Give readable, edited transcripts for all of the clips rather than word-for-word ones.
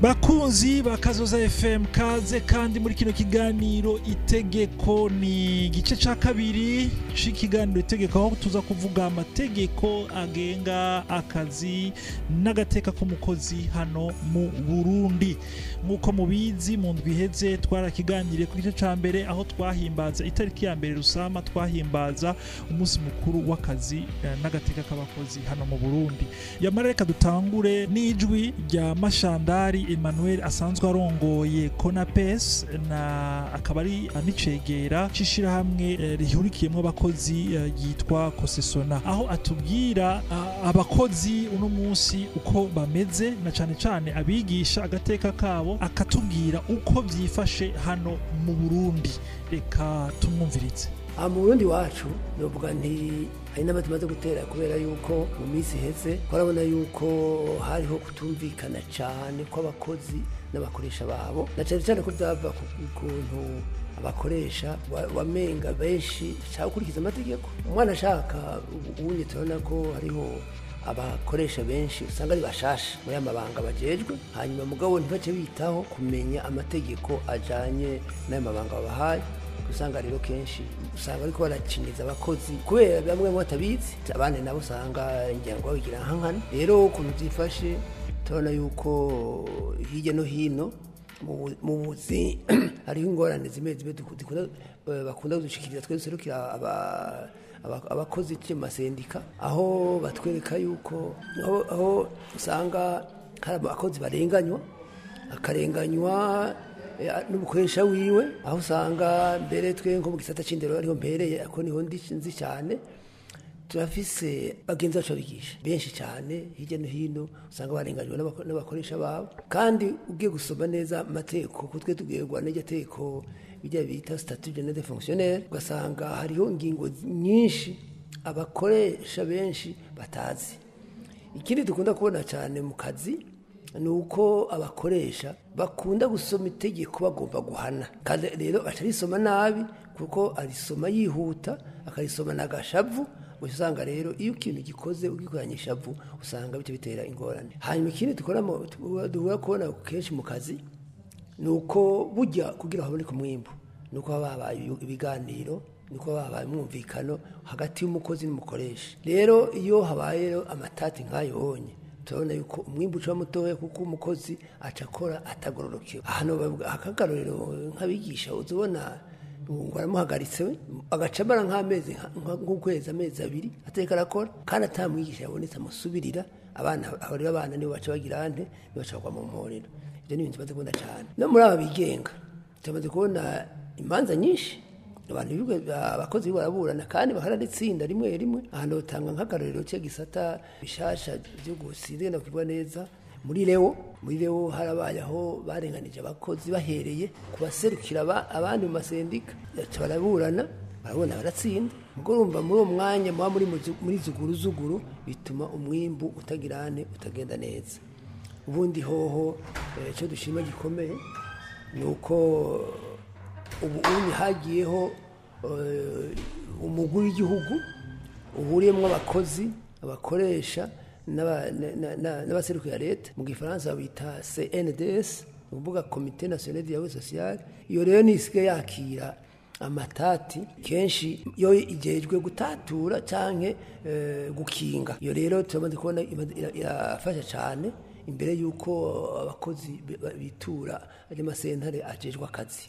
Bakunzi ba Kazoza FM, kaze kandi muri kino kiganiro Itegeko. Ni igice ca kabiri c'ikiganiro Itegeko, aho tuza kuvuga amategeko agenga akazi n'agateka k'umukozi hano mu Burundi. Nk'uko mubizi, mu ndwi iheze twarakiganiriye ku gice ca mbere, aho twahimbaza itariki ya 1 Rusama, twahimbaza umunsi mukuru w'akazi n'agateka k'abakozi hano mu Burundi. Yamara reka dutangure n'ijwi rya Mashandari Emmanuel, asanzwe arongoye Konapes na akaba ari n'icegera c'ishirahamwe rihurikiyemwo abakozi ryitwa Kosesona, aho atubwira abakozi uno munsi uko bameze, na cane cane abigisha, agateka kabo, akatubwira uko vyifashe hano mu Burundi. Reka tumwumvirize. Aha mu Burundi wacu, novuga nti hari n'ama tumaze gutera, kubera yuko mu minsi iheze twarabona yuko hariho kutumvikana cane kw'abakozi n'abakoresha babo, na cane cane ko vyava ku kuntu abakoresha wamenga benshi bashaka gukurikiza amategeko. Umwana ashaka ubunye, turabona ko hariho abakoresha benshi usanga ari bashasha muri aya mabanga bajejwe, hanyuma mugabo ntibace bitaho kumenya amategeko ajanye n'ayo mabanga babahaye. Usanga rero kenshi usanga ariko baracinyiza abakozi kubera bamwe batabizi, abandi nabo usanga ngira ngo babigira nkankana. Rero ukuntu byifashe, turabona yuko hirya no hino mu buzi hariho ingorane zimwe zimwe bakunda kudushikiriza twe duserukira abakozi mu masendika, aho batwereka yuko aho usanga hari abakozi barenganywa, akarenganywa n'umukoresha wiwe, aho usanga mbere twe nko mu gisata c'indero, ariho mpereye, ako niho nzi cyane, turafise bagenzi bacu babigisha benshi cyane hirya no hino usanga barenganywa n'abakoresha babo. Kandi ugiye gusoma neza amategeko, kuko twe tubwirwa n'iryo tegeko bijya bita statut général des fonctionnaires, ugasanga hariho ingingo nyinshi abakoresha benshi batazi. Ikindi dukunda kubona cyane mu kazi ni uko abakoresha bakunda gusoma itegeko bagomba guhana, kandi rero baca risoma nabi, kuko arisoma yihuta, akarisoma n'agashavu. Usanga rero iyo ikintu gikoze ugikoranye ishavu, usanga bice bitera ingorane. Hanyuma ikindi duhura kubona kenshi mu kazi ni uko burya kugira haboneke umwimbu ni uko haba habaye ibiganiro, ni uko haba habaye umwumvikano hagati y'umukozi n'umukoresha. Rero iyo habaye amatati nk'ayo honye, turabona yuko umwimbu uca mutoya, kuko umukozi aca akora atagororokewe. Ahantu akagaruriro nk'abigisha, uzubona ngo aramuhagaritse, agaca amara nk'amezi, nk'ukwezi, amezi 2 atariko arakora, kandi atamwigisha yabonetse amusubirira. Abana aho rero, abana nibo baca bagira ante? Nibo baca bagwa mu mporero. Ibyo ni ibintu tumaze kubona cyane. No muri aba bigenga tumaze kubona imanza nyinshi, abantu abakozi baraburana kandi bakaranitsinda rimwe rimwe. Ahantu batanga nk'akarorero cy'igisata bishasha byo gusinzira kuvuga neza, muri Leo harabaye aho barenganije abakozi bahereye kubaserukira abandi mu masendika, baraburana, barabona, baratsinda. Ubwo urumva muri uwo mwanya muba muri zuguru zuguru, bituma umwimbu utagirane, utagenda neza. Ubundi hoho icyo dushima gikomeye ni uko ubu unye hagiyeho umugwi w'igihugu uhuriyemo abakozi, abakoresha n'abaserukira leta, mu gifaransa bita CNDS, ni ukuvuga Comité National de Dialogue Social. Iyo rero nisigaye yakira amatati kenshi, yo igejwe gutatura canke gukinga. Iyo rero turamaze kubona irafasha cyane imbere y'uko abakozi bitura ayo masentare ajejwe akazi.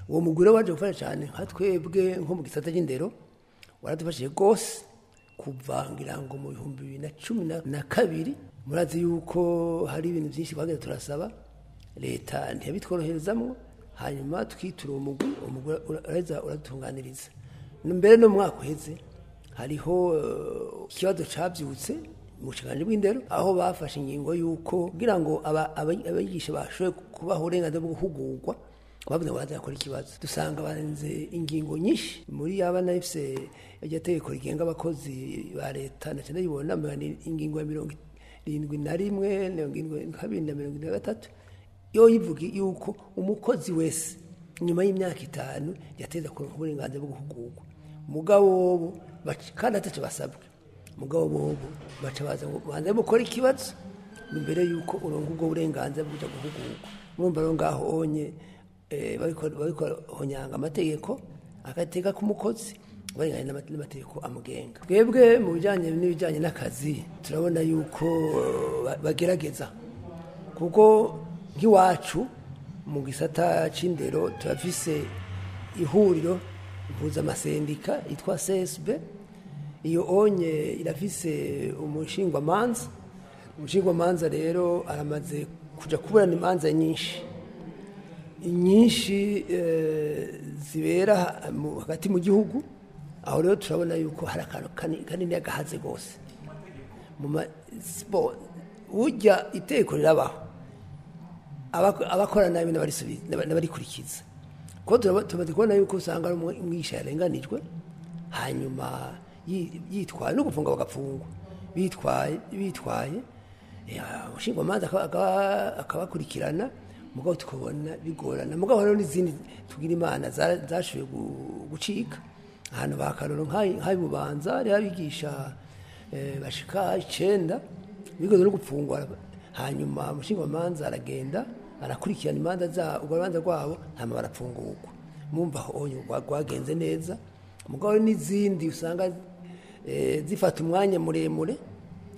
Uwo mugwi waje gufasha cyane nka twebwe nko mu gisata cy'indero, waradufashije rwose kuva ngira ngo mu 2012. Murazi yuko hari ibintu byinshi twagenda turasaba, leta ntiyabitworoherezamwo, hanyuma tukitura uwo mugwi, uwo mugwi uraheza uradutunganiriza. Mbere no mu mwaka uheze hariho ikibazo cavyutse mu bushikiranganji bw'indero, aho bafashe ingingo y'uko kugira ngo abigisha bashoboye kubaha uburenganzira bwo guhugurwa, bavuze ngo baza gukora ikibazo. Dusanga barenze ingingo nyinshi muri yaba nafise iryo tegeko rigenga abakozi ba leta, naca ndayibona ingingo ya 71, 72 na 73, yo yivuga yuko umukozi wese nyuma y'imyaka 5 yateza kuronka uburenganzira bwo guhugurwa. Mugabo bobo kandi ataco basabwe, mugabo bobo baca baza ngo banze mukore ikibazo. imbere yuko uronka ubwo burenganzira bwo kuja guhugurwa. Murumva rero ngaho onye bariko honyanga amategeko agateka k'umukozi barenganye n'amategeko amugenga. Twebwe mu bijanye n'ibijanye n'akazi turabona yuko bagerageza, kuko nk'iwacu mu gisata c'indero turafise ihuriro mpuzamasendika yitwa CSB. Iyo onye irafise umushingwamanza. Umushingwamanza rero aramaze kuja kuburana imanza nyinshi zibera hagati mu gihugu. Aho rero turabona yuko hari akantu kanini gahaze gose. Burya iteko rirabaho, abakora nabi n'abarikurikiza, kuko tumaze kubona yuko usanga ari umwigisha yarenganijwe, hanyuma yitwaye no gufunga bagapfungwa, bitwaye umushingwamanza akabakurikirana, mugabo tukabona bigorana. Mugabo hariho n'izindi tugira imana zashoboye gucika ahantu bakaroro nk'ayi Bubanza, hariho abigisha bashika 9 bigeze no gupfungwa, hanyuma umushingwamanza aragenda arakurikirana imanza za urwo rubanza rwabo, hanyuma barapfungurwa. Mumva aho rwagenze neza. Mugabo n'izindi usanga zifata umwanya muremure,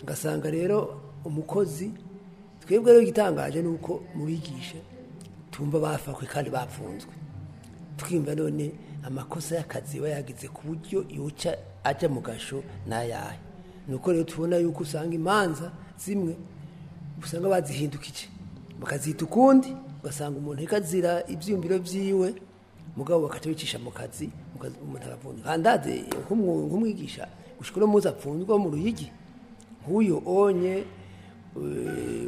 ugasanga rero umukozi. Twebwe rero igitangaje ni uko mu bigisha tumva bafashwe kandi bapfunzwe, twimva none amakosa y'akazi bayagize ku buryo yoca aja mu gasho n'ayahe. Nuko rero tubona yuko usanga imanza zimwe usanga bazihindukije bakazita ukundi, ugasanga umuntu ariko azira ivyiyumviro vyiwe, mugabo bakaca bicisha mu kazi, umuntu arapfunzwe. Kandi nk'umwigisha gushika uno munsi apfunzwe mu Ruyigi, nk'uyo onye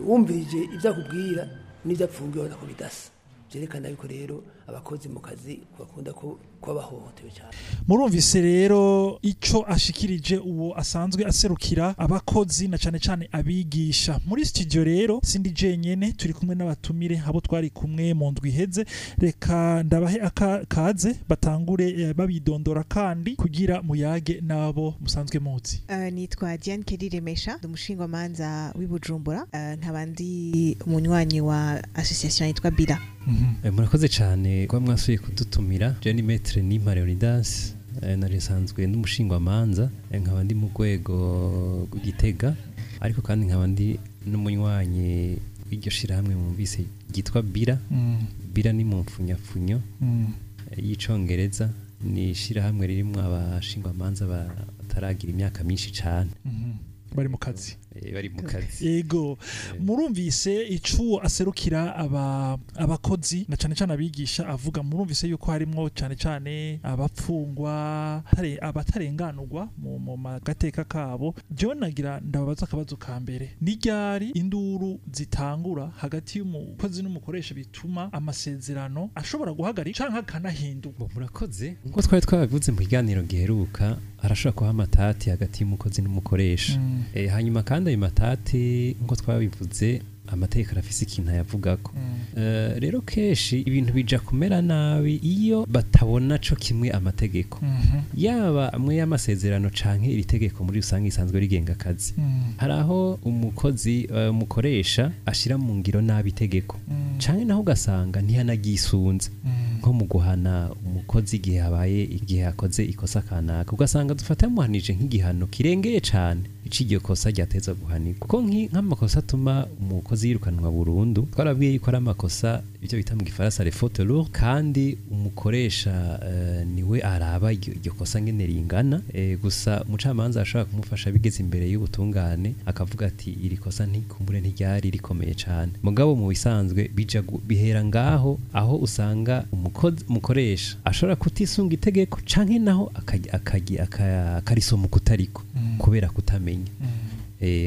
wumvirije ibyo akubwira n'ibyo apfungiwe ubona ko bidasa. Byerekana yuko rero abakozi mu kazi bakunda kuba bahohotewe cyane. Murumvise rero ico ashikirije uwo asanzwe aserukira abakozi na cane cane abigisha. Muri studio rero sindi jenyene, turi kumwe n'abatumire abo twari kumwe mu ndwi iheze. Reka ndabahe akaze batangure babidondora kandi kugira muyage nabo musanzwe muzi. Nitwa Diane Kelly Remesha, ndi umushingwamanza w'i Bujumbura, nkaba ndi umunywanyi wa association yitwa Bila. Murakoze cyane kuba mwasuye kudutumira. Jenny Maître Nimpa Leonidas, narisanzwe n'umushingwamanza, nkaba ndi mu rwego rw'Igitega, ariko kandi nkaba ndi n'umunywanyi w'iryo shirahamwe mwumvise ryitwa Bila. Bila ni mu mfunyapfunyo y'icongereza, ni ishirahamwe ririmwo abashingwamanza bataragira imyaka myinshi cane. Bari mu kazi. Bari mu kazi. Yego, murumvise icu aserukira abakozi na cane cane abigisha avuga. Murumvise yuko harimwo cane cane abapfungwa, abatarenganurwa mu magateka kabo. Jewe nagira ndababaza akabazo ka mbere: ni ryari induru zitangura hagati y'umukozi n'umukoresha bituma amasezerano ashobora guhagarika canke akanahindurwa? Murakoze. Nkuko twari twabivuze mu kiganiro giheruka, arashobora kuba amatati hagati y'umukozi n'umukoresha. Hanyuma kandi ayo matati nkuko twabivuze, amategeko arafise ikintu ayavugako. Rero kenshi ibintu bija kumera nabi iyo batabona co kimwe amategeko, yaba amwe y'amasezerano canke iri tegeko muri rusange isanzwe rigenga akazi. Hari aho umukozi umukoresha ashira mu ngiro nabi itegeko, canke naho ugasanga ntiyanagisunze, nko mu guhana umukozi igihe habaye igihe akoze ikosa kanaka, ugasanga dufata yamuhanije nk'igihano kirengeye cane ico iryo kosa ryateza guhanirwa. Kuko nk'amakosa atuma umukozi yirukanwa burundu, twarabwiye yuko ari amakosa ibyo bita mu gifaransa les fautes lourdes, kandi umukoresha niwe araba iryo kosa ngene ringana. Gusa umucamanza ashobora kumufasha bigeze imbere y'ubutungane, akavuga ati iri kosa ntikumbure ntiryari rikomeye cane. Mugabo mu bisanzwe bija bihera ngaho, aho usanga umukoresha ashobora kutisunga itegeko canke naho akarisoma kutariko kubera kutamenya.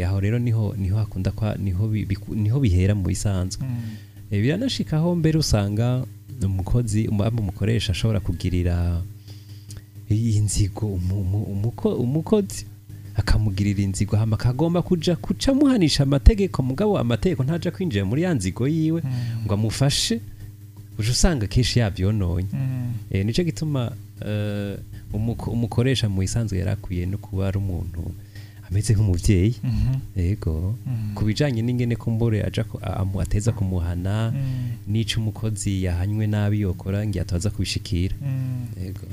Aho rero niho hakunda kwa niho bihera mu bisanzwe. Biranashikaho mbere usanga umukozi umukoresha ashobora kugirira inzigo umukozi, akamugirira inzigo, hama akagomba kuja kuca muhanisha amategeko, mugabo amategeko ntaja kwinjira muri ya nzigo yiwe ngo amufashe, uje usanga kenshi yavyononye. Nico gituma umukoresha mu bisanzwe yarakwiye no kuba ari umuntu Ameze nk'umuvyeyi. Yego, ku bijanye n'ingene kumbure aja ateza kumuhana, n'ico umukozi yahanywe nabi yokora, ngiye ataza kubishikira. Yego.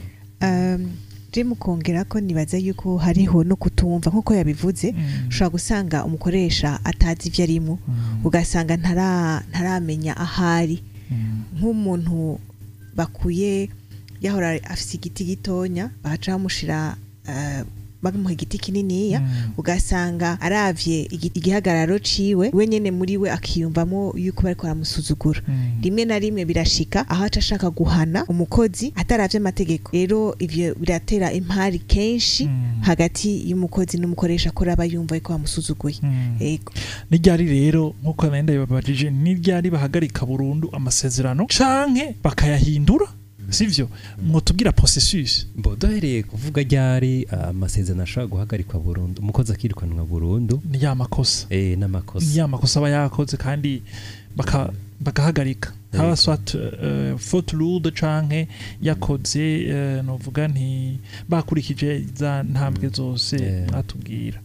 Je mu kongera ko nibaza yuko hariho no kutumva, nk'uko yabivuze, ushobora gusanga umukoresha atazi ivyo arimo, ugasanga ntaramenya ahari. Nk'umuntu bakuye yahora afise igiti gitonya, baca bamushira bamuha igiti kininiya, ugasanga aravye igihagararo ciwe we nyene muri we akiyumvamo yuko bariko baramusuzugura. Rimwe na rimwe birashika aho aca ashaka guhana umukozi ataravye amategeko. Rero ivyo biratera impari kenshi hagati y'umukozi n'umukoresha, ko aba yumva yuko bamusuzuguye. Ego. N'iryari rero, nk'uko nari ndabibabajije, n'iryari bahagarika burundu amasezerano canke bakayahindura, sivyo? Mwotubwira processus. Bo duhereye kuvuga ryari amasezerano ashobora guhagarikwa burundu, umukozi akirukanwa burundu. Ni ya makosa. N'amakosa. Ni ya makosa aba yakoze kandi bakahagarika, haba soit faute lourde canke yakoze novuga nti bakurikije za ntambwe zose mwatubwira.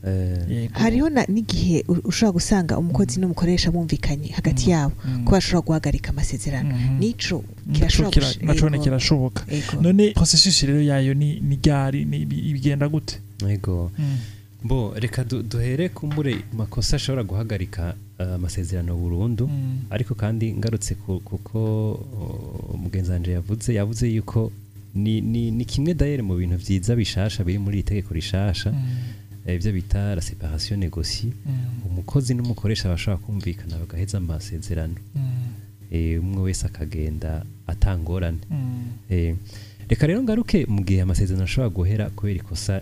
Yego. Hariho n'igihe ushobora gusanga umukozi n'umukoresha bumvikanye hagati yabo ko bashobora guhagarika amasezerano. Nico kirashobora Naco Ego. kirashoboka. Ego. None processus rero yayo ni ryari, ni bigenda gute? Yego. Bo reka duhere kumbure makosa ashobora guhagarika amasezerano burundu. Ariko kandi ngarutse kuko mugenzi wanje yavuze yuko ni kimwe d'ailleurs mu bintu vyiza bishasha biri muri iri tegeko rishasha, ibyo bita la séparation négociée. Umukozi n'umukoresha bashobora kumvikana bagaheza amasezerano, umwe wese akagenda atangorane. Reka rero ngaruke mu gihe amasezerano ashobora guhera kubera ikosa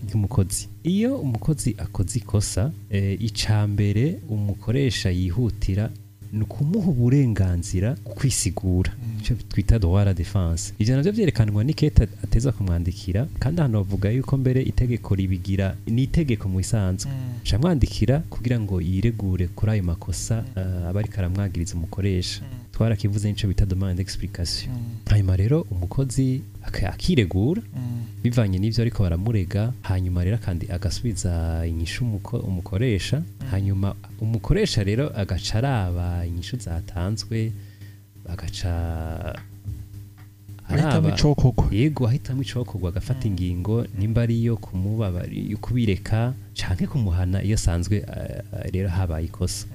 ry'umukozi. Iyo umukozi akoze ikosa, ica mbere umukoresha yihutira ni ukumuha uburenganzira ku kwisigura, icyo twita droit à la défense. Ivyo navyo vyerekanwa n'ikete ateza kumwandikira, kandi ahantu bavuga yuko mbere itegeko ribigira ni itegeko mu bisanzwe, aca amwandikira kugira ngo yiregure kuri ayo makosa aba ariko aramwagiriza umukoresha. Twarakivuze, nico bita demande d'explication. Hanyuma rero umukozi akiregura bivanye n'ivyo ariko baramurega, hanyuma rero kandi agasubiza inyishu umukoresha. Hanyuma umukoresha rero agaca araba inyishu zatanzwe, agaca ahitamo araba icokorwa. Yego, ahitamo icokorwa, agafata ingingo nimba ari iyo kumubabara, kubireka canke kumuhana iyo asanzwe rero habaye ikosa.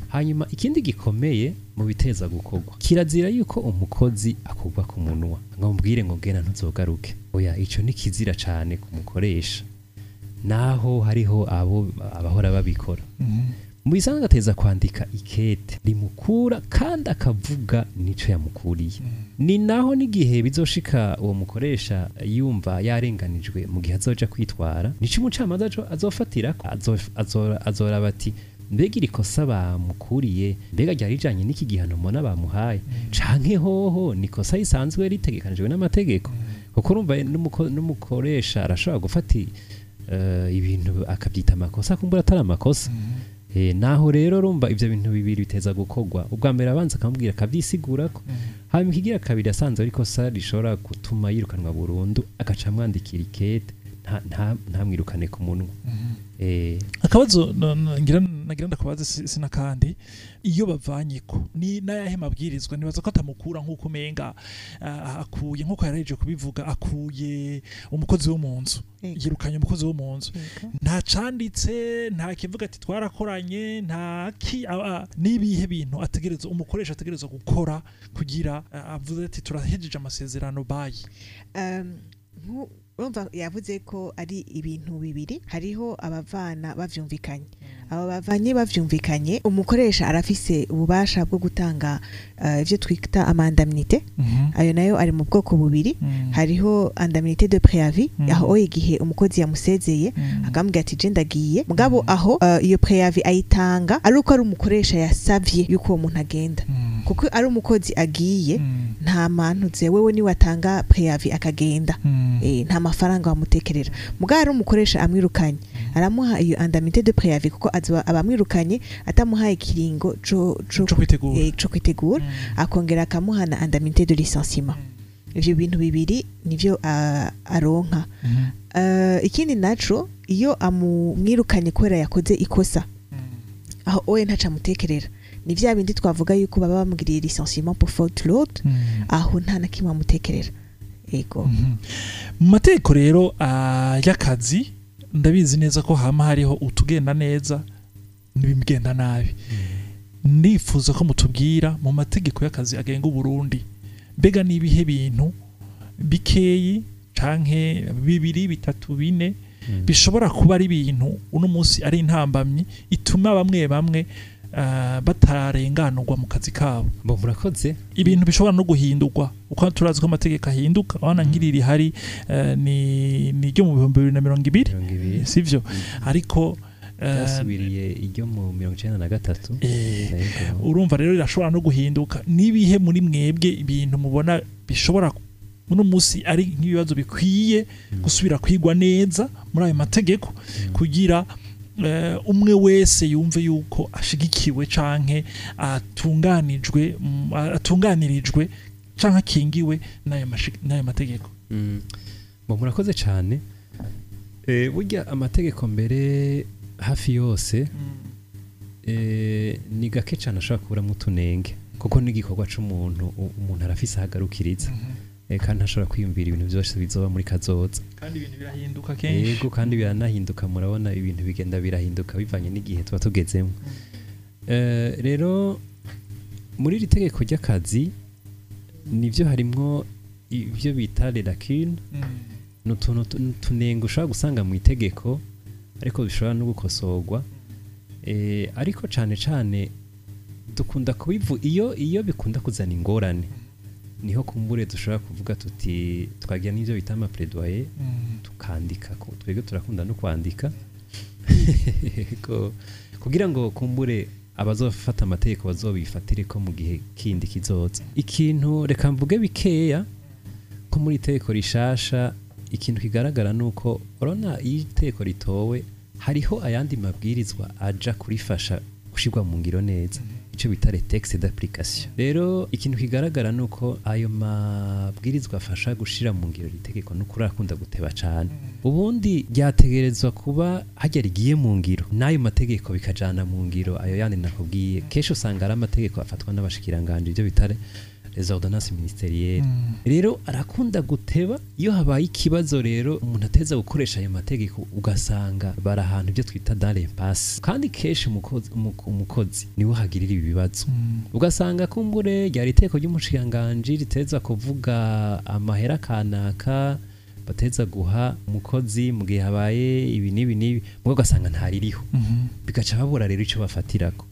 Hanyuma ikindi gikomeye mu biteza gukorwa, kirazira yuko umukozi akugwa ku munwa ngo mubwire ngo genda ntuzogaruke. Oya, ico ni kizira cane kumukoresha, naho hariho abo abahora babikora. Mu bisanzwe ateza kwandika ikete rimukura kandi akavuga nico yamukuriye. Ni naho n'igihe bizoshika uwo mukoresha yumva yarenganijwe, mu gihe azoja kwitwara, nico umucamanza azofatirako, azoraba ati mbega iri kosa bamukuriye, mbega ryari rijanye n'iki gihano mbona bamuhaye, canke hoho ni kosa risanzwe ritegekanijwe n'amategeko? Kuko urumva n'umukoresha arashobora gufata ibintu akabyita amakosa kumbura atari amakosa. Naho rero urumva ivyo bintu bibiri biteza gukorwa: ubwa mbere abanza akamubwira akavyisigurako, hanyuma ikigira kabiri asanze ari ikosa rishobora gutuma yirukanwa burundu, agaca amwandikira ikete, ntamwirukane ku munwa. Akabazo ngira nagira ndakubaze sinakandi, iyo bavanye ko ni n'ayahe mabwirizwa? Nibaza ko atamukura nk'uko umenga akuye, nk'uko yarahejeje kubivuga, akuye umukozi wo mu nzu. Yirukanye umukozi wo mu nzu, nta canditse, nta kivuga ati twarakoranye, nta ki n'ibihe bintu ategerezwa, umukoresha ategerezwa gukora kugira avuze ati turahejeje amasezerano, bayi? Urumva yavuze ko ari ibintu bibiri. Hariho abavana bavyumvikanye. Abo bavanye bavyumvikanye, umukoresha arafise ububasha bwo gutanga ivyo twita ama indemnités. Ayo nayo ari mu bwoko bubiri. Hariho indemnité de préavis, aho igihe umukozi yamusezeye akamubwira ati je ndagiye. Mugabo aho iyo préavis ayitanga ari uko ari umukoresha yasavye yuko uwo muntu agenda, kuko ari umukozi agiye nta mantuze, wewe niwe atanga préavis akagenda, nta mafaranga bamutekerera. Mugabo ari umukoresha amwirukanye, aramuha iyo indemnité de préavis, kuko azoba abamwirukanye atamuhaye ikiringo co co kwitegura. Co kwitegura. Akongera akamuha na indemnité de licenciement. Ivyo bintu bibiri nivyo aronka. Ikindi naco, iyo amumwirukanye kubera yakoze ikosa, aho oye ntaca amutekerera. Ni vya bindi twavuga yuko baba bamugiriye licenciement pour faute lourde, aho nta na kimwe amutekerera. Ego. Mu mategeko rero y'akazi, ndabizi neza ko hama hariho utugenda neza n'ibigenda nabi. Ndifuza ko mutubwira mu mategeko y'akazi agenga Uburundi, mbega n'ibihe bintu bikeyi canke bibiri, bitatu, bine bishobora kuba ari ibintu uno munsi ari intambamyi ituma bamwe bamwe batarenganurwa mu kazi kabo? Bo, murakoze. Ibintu bishobora no guhindurwa, uko turazi ko amategeko ahinduka. Abana nk'iri rihari ni ryo mu 2020. 20. Sivyo? Ariko Ryasubiriye iryo mu 93. Yego. Urumva rero rirashobora no guhinduka. Nibihe muri mwebwe ibintu mubona bishobora uno munsi ari nk'ibibazo bikwiye gusubira kwigwa neza muri ayo mategeko, kugira umwe wese yumve yuko ashigikiwe canke atunganijwe, atunganirijwe canke akingiwe n'ayo mategeko? Bo, murakoze cyane. Burya amategeko mbere hafi yose, ni gake cyane ashobora kuburamo utunenge, kuko n'igikorwa c'umuntu, umuntu arafise aho agarukiriza, kandi ntashobora kwiyumvira ibintu byose bizoba muri kazoza. Kandi ibintu birahinduka kenshi. Yego, kandi biranahinduka. Murabona ibintu bigenda birahinduka bivanye n'igihe tuba tugezemo. Rero muri iri tegeko ry'akazi nibyo harimwo ibyo bita les lacunes, ni utuntu utunenge ushobora gusanga mu itegeko, ariko bishobora no gukosorwa. Ariko cane cane dukunda kubivu iyo bikunda kuzana ingorane, niho kumbure dushobora kuvuga tuti twagira n'ibyo bita ama plaidoyer, tukandika ko twebwe turakunda no kwandika kugira ngo kumbure abazofata amategeko bazobifatire ko mu gihe kindi kizoza. Ikintu reka mvuge bikeya ko muri itegeko rishasha, ikintu kigaragara nuko urabona iyo itegeko ritowe hariho ayandi mabwirizwa aja kurifasha gushirwa mu ngiro neza, ico bita les textes d'application. Rero ikintu kigaragara nuko ayo mabwirizwa afasha gushira mu ngiro iri tegeko nuko arakunda guteba cane. Ubundi ryategerezwa kuba harya rigiye mu ngiro n'ayo mategeko bikajana mu ngiro ayo yandi nakubwiye. Kenshi usanga ari amategeko afatwa n'abashikiranganje, ibyo bita les ordonnances ministérielles. Rero arakunda guteba. Iyo habaye ikibazo rero umuntu ateza gukoresha ayo mategeko, ugasanga bari ahantu ibyo twita dans l'impasse, kandi kenshi umukozi niwe hagirira ibi bibazo. Ugasanga kumbure ryari iteko ry'umushikiranganji riteza kuvuga amahera kanaka bateza guha umukozi mu gihe habaye ibi n'ibi n'ibi, mugo ugasanga ntaririho, bigaca babura rero ico bafatirako.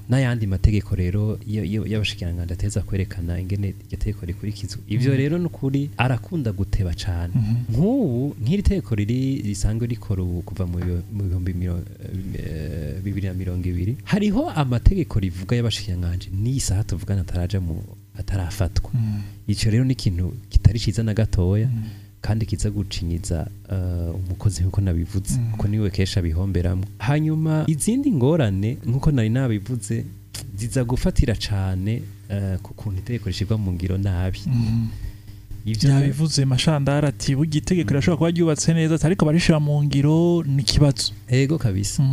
N'ayandi mategeko rero y'abashikiranganji ateza kwerekana ingene iryo tegeko rikurikizwa, ivyo rero n'ukuri arakunda guteba cane. Nk'ubu nk'iri tegeko riri risanzwe rikora ubu kuva mu 2020, hariho amategeko rivuga y'abashikiranganji n'iyi saha tuvugana ataraja mu atarafatwa. Ico rero ni ikintu kitari ciza na gatoya, kandi kiza gucinyiza umukozi nkuko nabivuze, kuko niwe kenshi abihomberamwo. Hanyuma izindi ngorane, nkuko nari nabivuze, ziza gufatira cane ku kuntu itegeko rishirwa mu ngiro nabi. Ivyo Yabivuze Mashandara ati burya itegeko rirashobora kuba ryubatse neza, ariko barishira mu ngiro ni ikibazo. Ego kabisa.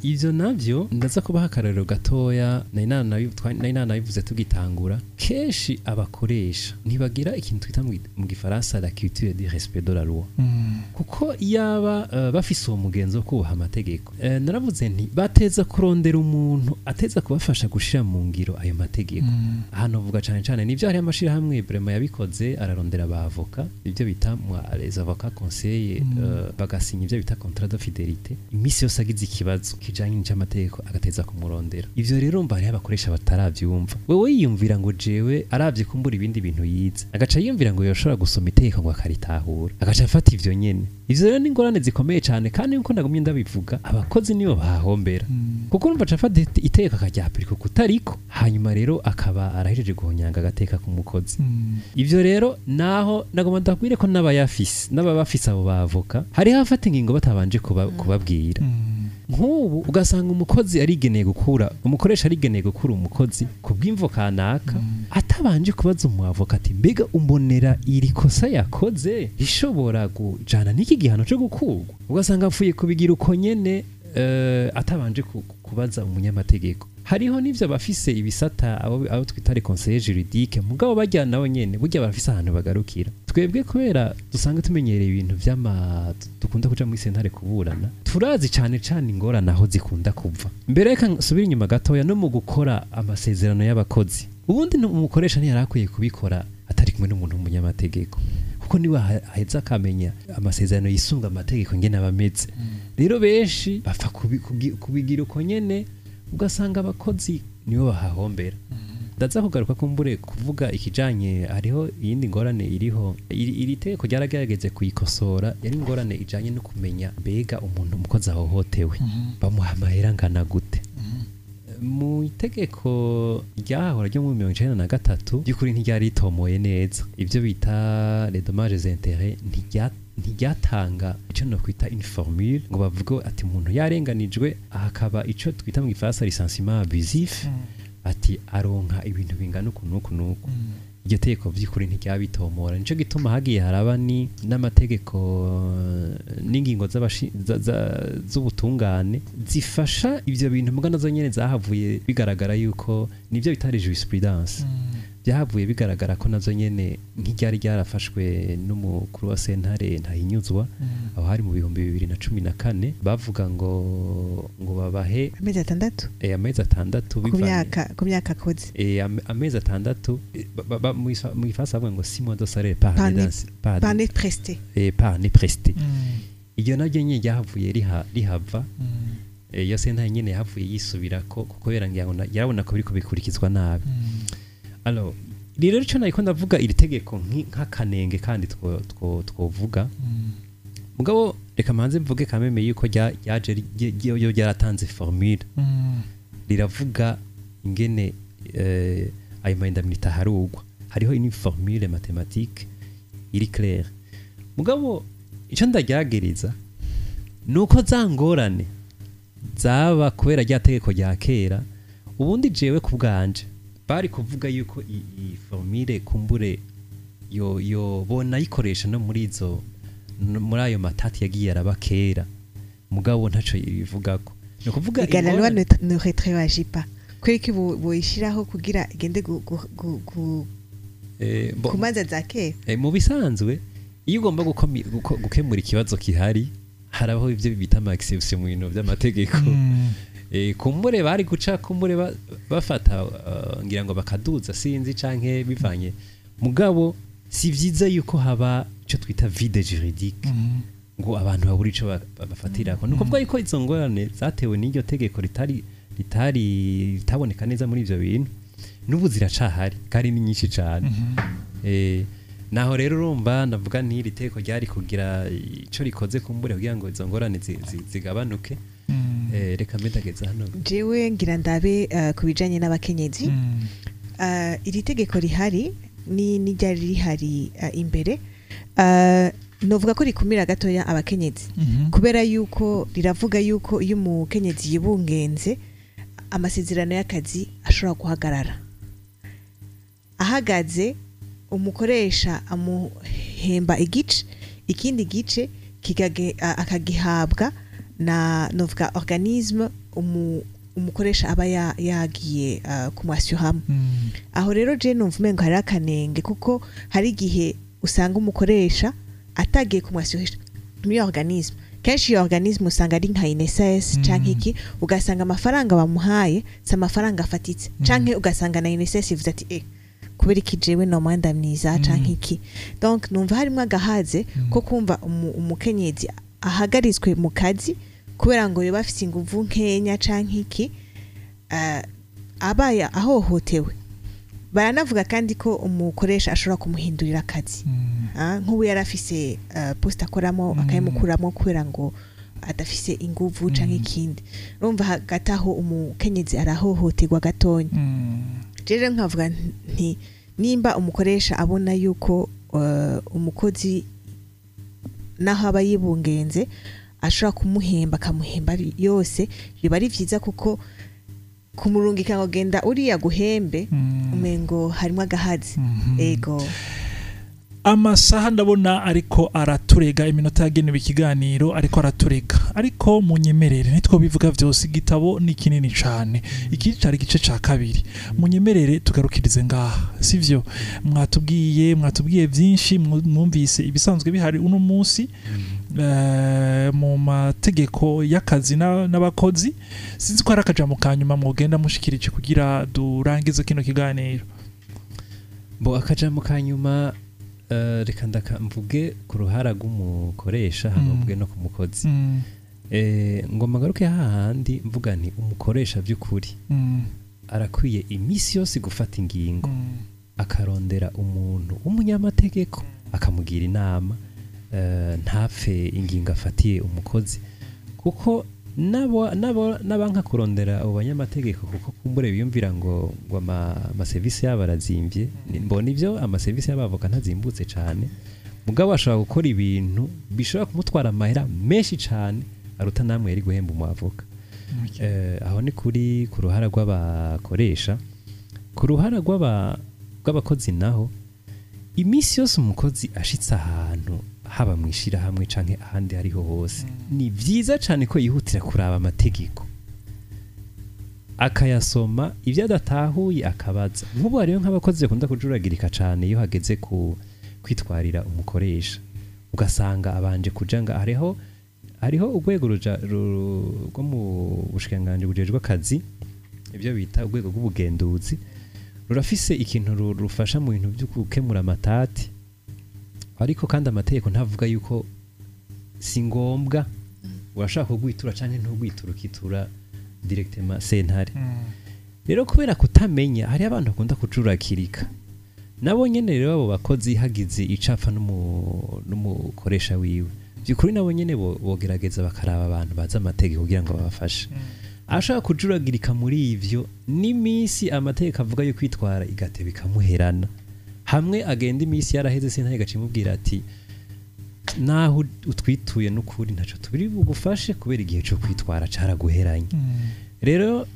Ivyo navyo ndaza kubaha akarorero gatoya. Nari nanabivuze tugitangura, kenshi abakoresha ntibagira ikintu twita mu gifaransa la culture du respect de la loi, kuko iyaba bafise uwo mugenzo wo kubaha amategeko, naravuze nti bateza kurondera umuntu ateza kubafasha gushira mu ngiro ayo mategeko. Hano vuga cane cane nivyo, hariho amashirahamwe vraiment yabikoze, ararondera abavoka, ibyo bita les avocats conseils, bagasinya ivyo bita contrat de fidélité. Imisi yose agize ikibazo kijanye n'amategeko agateza kumurondera. Ivyo rero mba hariho abakoresha bataravyumva. Wewe yiyumvira ngo jewe aravye kumbura ibindi bintu yize, agaca yiyumvira ngo yoshobora gusoma itegeko ngo akaritahura, agaca afata ivyo nyene. Ivyo rero ni ingorane zikomeye cane, kandi nkuko nagumye ndabivuga, abakozi nibo bahombera, kuko urumva aca afata itegeko akaryapurika kutariko, hanyuma rero akaba arahejeje guhonyanga agateka k'umukozi. Ivyo rero naho nagomba ndabwire ko n'abayafise, n'ababafise abo bavoka, hariho abafata ingingo batabanje kubabwira. Nk'ubu ugasanga umukozi arigeneye gukura, umukoresha arigeneye gukura umukozi ku bw'imvo kanaka, atabanje kubaza umwavoka ati mbega umbonera iri kosa yakoze rishobora kujana n'iki gihano cyo gukurwa. Ugasanga apfuye kubigira uko nyene, atabanje kubaza umunyamategeko. Hariho n'ivyo bafise ibisata abo twita les conseillers juridiques, mugabo bajya nabo nyene burya barafise ahantu bagarukira. Twebwe kubera dusanga tumenyereye ibintu vy'ama dukunda kuja muri sentare kuburana, turazi cane cane ingorane aho zikunda kuva. Mbere reka nsubire inyuma gatoya no mu gukora amasezerano y'abakozi. Ubundi umukoresha ntiyari akwiye kubikora atari kumwe n'umuntu w'umunyamategeko, kuko niwe aheza akamenya amasezerano yisunga amategeko ngene aba ameze. Rero benshi bapfa kubigira uko nyene, ugasanga abakozi nibo bahahombera. Ndaza kugaruka kumbure kuvuga ikijanye, hariho iyindi ngorane iriho. Iri tegeko ryaragerageze kuyikosora, yari ingorane ijanye no kumenya mbega umuntu umukozi ahohotewe bamuha amahera angana gute. Mu itegeko ryahora ryo mu 93 by'ukuri ntiryari ritomoye neza ibyo bita les dommages intérêts, ntiryatanga icyo no kwita une formule ngo bavuge ati umuntu yarenganijwe, hakaba ico twita mu gifaransa licenciement abusif, ati aronka ibintu bingana uku n'uku n'uku. Iryo tegeko by'ukuri ntiryabitomora, nico gituma hagiye haraba ni n'amategeko n'ingingo z'ubutungane zifasha ivyo bintu, muga nazo nyene zahavuye bigaragara yuko nivyo bita jurisprudence, byahavuye bigaragara ko nazo nyene nk'iryari ryarafashwe n'umukuru wa sentare Ntahinyuzwa, aho hari mu 2014, bavuga ngo babahe amezi 6, amezi 6 ku myaka akoze. Amezi 6, mu gifaransa bavuga ngo 6 mois de salaire par année par année prestée. Par année prestée. Iryo naryo nyene ryahavuye rihava. Iyo sentare nyene yahavuye yisubirako, kuko ngira ngo yarabona ko biriko bikurikizwa nabi. Alors rero ico nariko ndavuga, iri tegeko nk'akanenge kandi twovuga, mugabo reka manze mvuge kameme yuko ryaje yo ryaratanze formule, riravuga ingene ayo ma indemnité aharugwa, hariho une formule mathématique iri claire. Mugabo ico ndaryagiriza nuko za ngorane zaba kubera rya tegeko rya kera. Ubundi jewe ku bwanje bari kuvuga yuko iyi formule kumbure yo bona yikoresha no muri izo muri ayo matati yagiye araba kera, mugabo ntaco ibivugako. Ni ukuvuga la loi ne rétroagit pas, kubera ko boyishiraho kugira igende ku manza za kera. Mu bisanzwe iyo ugomba gukemura ikibazo kihari, harabaho ivyo bita ama exception mu bintu vy'amategeko. Kumbure bari guca kumbure bafata ngira ngo bakaduza sinzi canke bivanye, mugabo si vyiza yuko haba ico twita vide juridique, ngo abantu babura ico bafatirako. Ni ukuvuga yuko izo ngorane zatewe n'iryo tegeko ritari ritaboneka neza muri ivyo bintu n'ubu ziracahari kandi ni nyinshi cane. Naho rero urumva ndavuga nti iri tegeko ryari kugira ico rikoze kumbure kugira ngo izo ngorane zigabanuke. Reka mbedageza hano. Jewe ngira ndabe ku bijanye n'abakenyezi. Iri tegeko rihari ni ryari rihari imbere, novuga ko rikumira gatoya abakenyezi, kubera yuko riravuga yuko iyo umukenyezi yibungenze amasezerano y'akazi ashobora guhagarara. Ahagaze umukoresha amuhemba igice, ikindi gice akagihabwa na novuga organisme umukoresha aba yagiye kumwashyuhamo. Aho rero je numva umengo hari akanenge, kuko hari igihe usanga umukoresha atagiye kumwashyuhisha muri organisme. Kenshi iyo organisme usanga ari nka INSS canke iki, ugasanga amafaranga bamuhaye si amafaranga afatitse, canke ugasanga na INSS ivuze ati kubera iki jewe no mwandamniza canke iki. Donc numva harimo agahaze ko kumva umukenyezi ahagarizwe mu kazi kubera ngo yoba afise inguvu nkenya canke iki, abaye ahohotewe. Baranavuga kandi ko umukoresha ashobora kumuhindurira akazi, nk'ubu yarafise poste akoramo akayimukuramo kubera ngo adafise inguvu canke ikindi. Urumva hagati aho umukenyezi arahohoterwa gatonya. Rero nkavuga nti nimba umukoresha abona yuko umukozi naho aba yibungenze ashobora kumuhemba akamuhemba yose, biba ari vyiza kuko kumurungika ngo genda uriya guhembe umengo harimo agahazi. Ego. Amasaha ndabona ariko araturega, iminota yagenewe ikiganiro ariko araturega, ariko munyemerere nitwo bivuga vyose, igitabo ni kinini cane, iki cari igice ca kabiri, munyemerere tugarukirize ngaha, sivyo? Mwatubwiye vyinshi, mwumvise ibisanzwe bihari uno munsi mu mategeko y'akazi n'abakozi. Sinzi ko hari akajambo ka nyuma mwogenda mushikirije kugira durangize kino kiganiro. Bo akajambo ka nyuma, reka mvuge ku ruhara rw'umukoresha, hama mvuge no ku mukozi. Ngomba ngaruke hahandi mvuga nti umukoresha by'ukuri arakwiye iminsi yose gufata ingingo, akarondera umuntu w'umunyamategeko akamugira inama, ntapfe ingingo afatiye umukozi, kuko nabo n'abanka kurondera abo banyamategeko kuko kumbure biyumvira ngo amaserivisi yabo arazimvye. Mbona ivyo amaserivisi y'abavoka ntazimbutse cane, mugabo ashobora gukora ibintu bishobora kumutwara amahera menshi cane aruta namwe yari guhemba umwavoka. Aho ni kuri ku ruhara rw'abakoresha. Ku ruhara rw'abakozi naho, iminsi yose umukozi ashitse ahantu, haba mwishirahamwe canke ahandi hariho hose, ni vyiza cane ko yihutira kuraba amategeko akayasoma, ivyo adatahuye akabaza. Nk'ubu hariho nk'abakozi bakunda kujuragirika cane iyo hageze ku kwitwarira umukoresha, ugasanga abanje kuja nga hariho urwego rwo mu bushikiranganji bujejwe akazi, ibyo bita urwego rw'ubugenduzi, rurafise ikintu rufasha mu bintu byo gukemura amatati, ariko kandi amategeko ntavuga yuko si ngombwa urashaka kugwitura canke ntugwitura, ukitura directement sentare. Rero kubera kutamenya, hari abantu bakunda kujurakirika nabo nyene. Rero abo bakozi hagize icapfa n'umukoresha wiwe, byukuri nabo nyene bogerageza bakaraba abantu bazi amategeko kugira ngo babafashe. Ashaka kujuragirika muri ivyo n'iminsi amategeko avuga yo kwitwara igateba ikamuherana, hamwe agenda iminsi yaraheze sentare igaca imubwira ati naho utwituye n'ukuri ntaco tubiri bugufashe kubera igihe co kwitwara caraguheranye. Rero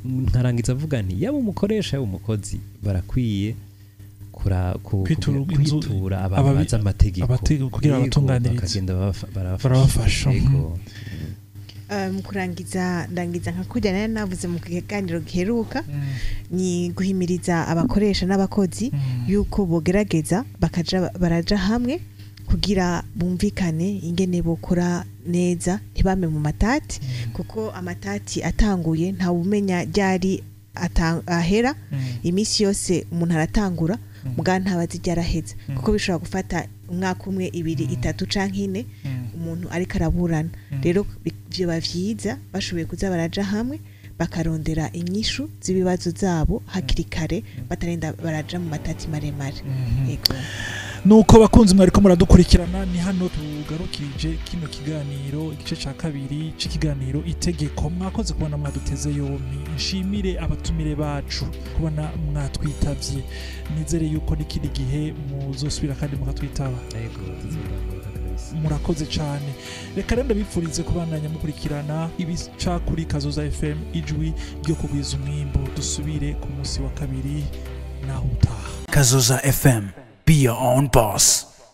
nkarangiza avuga nti yaba umukoresha yaba umukozi barakwiye kwitura abantu bazi amategeko kugira abatunganirize, bakagenda barabafasha. Mu kurangiza, ndangiza nka kurya nari navuze mu kiganiro giheruka, ni guhimiriza abakoresha n'abakozi yuko bogerageza bakaja baraja hamwe kugira bumvikane ingene bokora neza, ntibame mu matati, kuko amatati atanguye nta umenya ryari ahera. Iminsi yose umuntu aratangura muga ntabazi ryaraheze, kuko bishobora gufata umwaka umwe, ibiri, itatu canke ine umuntu ariko araburana. Rero vyoba vyiza bashoboye kuza baraja hamwe bakarondera inyishu z'ibibazo zabo hakiri kare, batarenda baraja mu matati maremare. Yego. Nuko bakunzi mwariko muradukurikirana, ni hano tugarukije kino kiganiro, igice ca kabiri c'ikiganiro itegeko. Mwakoze kubona mwaduteze yompi, nshimire abatumire bacu kubona mwatwitavye, nizere yuko n'ikindi gihe muzosubira kandi mukatwitaba. Murakoze cane. Reka rero ndabipfurize kubandanya mukurikirana ibica kuri Kazoza FM, ijwi ryo kugwiza umwimbo. Dusubire ku munsi wa kabiri, naho utaha. Kazoza FM. Be your own boss.